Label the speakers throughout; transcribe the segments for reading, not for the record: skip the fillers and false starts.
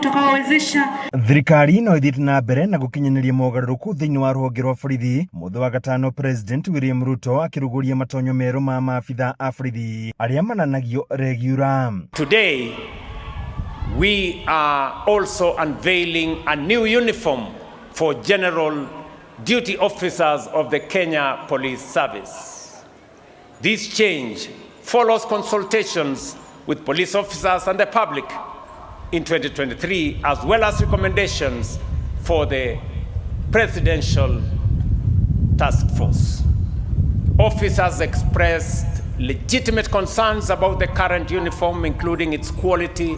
Speaker 1: Utakaowezesha
Speaker 2: Thirikari no ĩthiĩte na mbere na gũkinyanĩria mogarũrũku thĩinĩ wa rũhonge rwa borithi. Mũthĩ wa gatano, President William Ruto akĩrugũria matonyo merũ ma maabitha a borithi arĩa mananagio regular.
Speaker 3: Today, we are also unveiling a new uniform for general duty officers of the Kenya Police Service. This change follows consultations with police officers and the public in 2023, as well as recommendations for the Presidential Task Force. Officers expressed legitimate concerns about the current uniform, including its quality,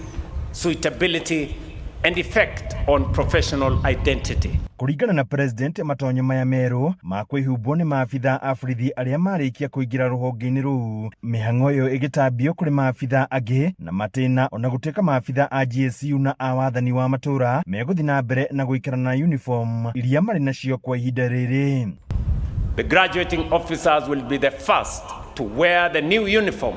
Speaker 3: suitability, and effect on professional identity.
Speaker 2: Kũringana na President, matonyo maya merũ ma kwĩhumbwo nĩ maabitha a borithi arĩa marĩkia kũingĩra rũhonge-inĩ rũu, mĩhang'o ĩyo ĩgĩtambio kũrĩ maabitha angĩ na matĩna, ona gũtuĩka maabitha a GSU na a wathani wa matũra megũthiĩ na mbere na gũikara na uniform iria marĩ nacio kwa ihinda rĩrĩ.
Speaker 3: The graduating officers will be the first to wear the new uniform.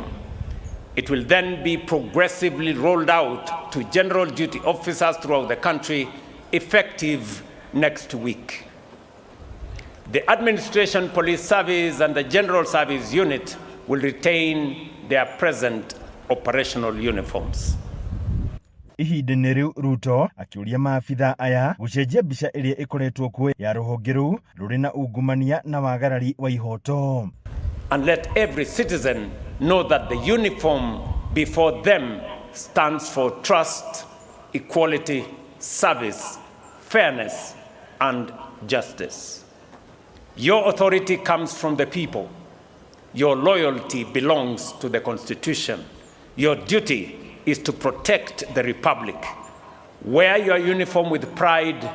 Speaker 3: It will then be progressively rolled out to general duty officers throughout the country, effective next week. The Administration Police Service and the General Service Unit will retain their present operational uniforms.
Speaker 2: Ihinda-inĩ rĩu, Ruto akĩũria maabitha aya gũcenjia mbica ĩrĩa ĩkoretwo kuo ya rũhonge rũu rũrĩ na ungumania na wagarari wa ihoto.
Speaker 3: And let every citizen know that the uniform before them stands for trust, equality, service, fairness, and justice. Your authority comes from the people. Your loyalty belongs to the Constitution. Your duty is to protect the Republic. Wear your uniform with pride,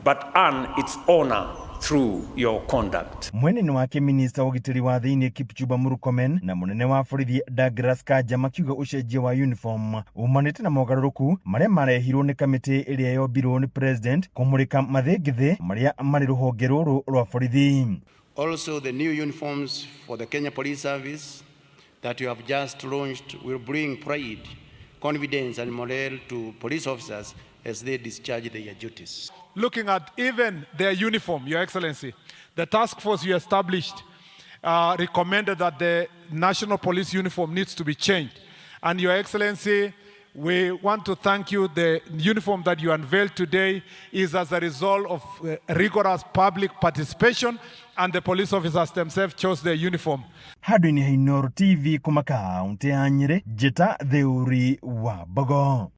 Speaker 3: but earn its honor through your conduct.
Speaker 2: Mwena-inĩ wake, minista wa ũgitĩri wa thĩinĩ Kipchumba Murkomen na mũnene wa borithi Douglas Kanja makiuga ũcenjia wa uniform umanĩte na mogarũrũku marĩa marehirwo nĩ kamĩtĩ ĩrĩa yombirwo nĩ President kũmũrĩka mathĩngĩthĩ marĩa marĩ rũhonge rũrũ rwa borithi.
Speaker 4: Also, the new uniforms for the Kenya Police Service that you have just launched will bring pride, confidence, and morale to police officers as they discharge their duties.
Speaker 5: Looking at even their uniform, Your Excellency, the task force you established recommended that the national police uniform needs to be changed. And Your Excellency, we want to thank you. The uniform that you unveiled today is as a result of rigorous public participation, and the police officers themselves chose their uniform.
Speaker 2: Handũ-inĩ ha Inooro TV kuma kaunti ya Nyĩrĩ, njĩta Theuri wa Mbogo.